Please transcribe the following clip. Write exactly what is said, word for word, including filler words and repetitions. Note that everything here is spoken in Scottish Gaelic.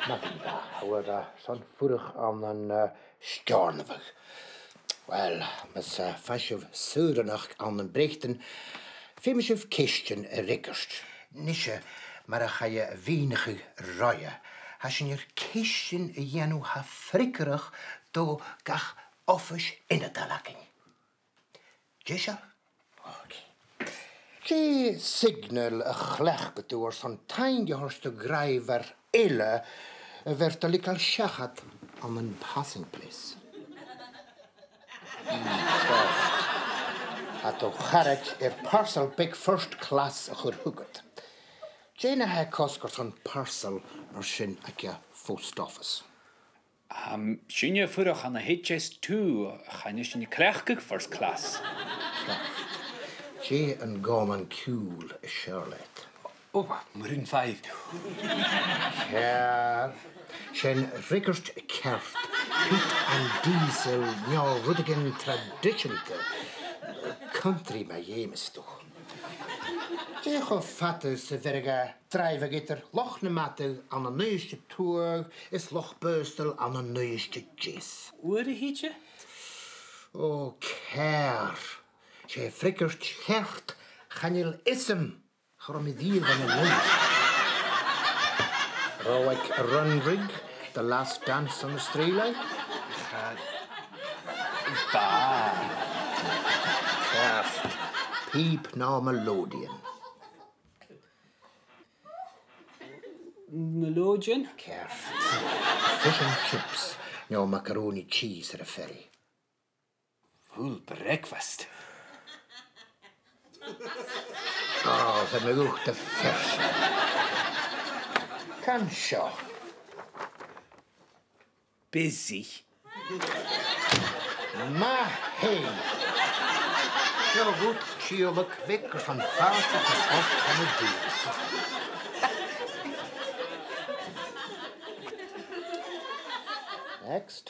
Madainn mhath, tha thu air, eh, son fuireach ann an, eh, Steòrnabhagh. Uill, mus, eh, faigh sibh saoranachd ann am Breatainn, feumaidh sibh ceistean a fhreagairt. Nise, mar a chaidh a mhìneachadh roimhe, tha sinn air ceistean a dhèanamh a tha freagarrach do gach oifis ionadail againn. Deiseil? Ok. Dè an signal a chleachdas tu airson taing a thoirt do dhràibhear eile a bheir do leigeil seachad ann am passing place? Mm, ceart. Tha do charaid air parcel beag first class a chur thugad. Dè na tha e a' cosg airson parcel mar sin aig a' phost office? Tha sinne a' fuireach ann an H S two, chan eil sinn a' cleachdadh first class. Ceart. Dè an cànan ciùil as fheàrr leat? Ò, Maroon five. Ceart. 'S e an fhreagairt cheart. Peat and diesel, no rudeigin traidiseanta. Country mu dheidhinn, is dòcha. Dè cho fada 's a bheireadh e dràibheadh eadar Loch nam Madadh ann an Uibhist a Tuath is Loch Baghasdail ann an Uibhist a Deas? Uair a thìde? Ò, ceàrr. 'S e freagairt cheart, chan eil fhios agam. Cha robh mi riamh ann an Uibhist. An robh e aig Runrig, The Last Dance on Australia? Cha... Bha. Ceart. Pìob no melodeon? Melodeon. Ceart. Fish and chips no macaroni cheese air a' ferry? Full breakfast. Ò, bha mi a' dol a dh'fhaicinn. Can seo. Busy. Math fhèin. Seo dhut tìodhlaic bheag airson fàilte gu Port Coimodh. Next.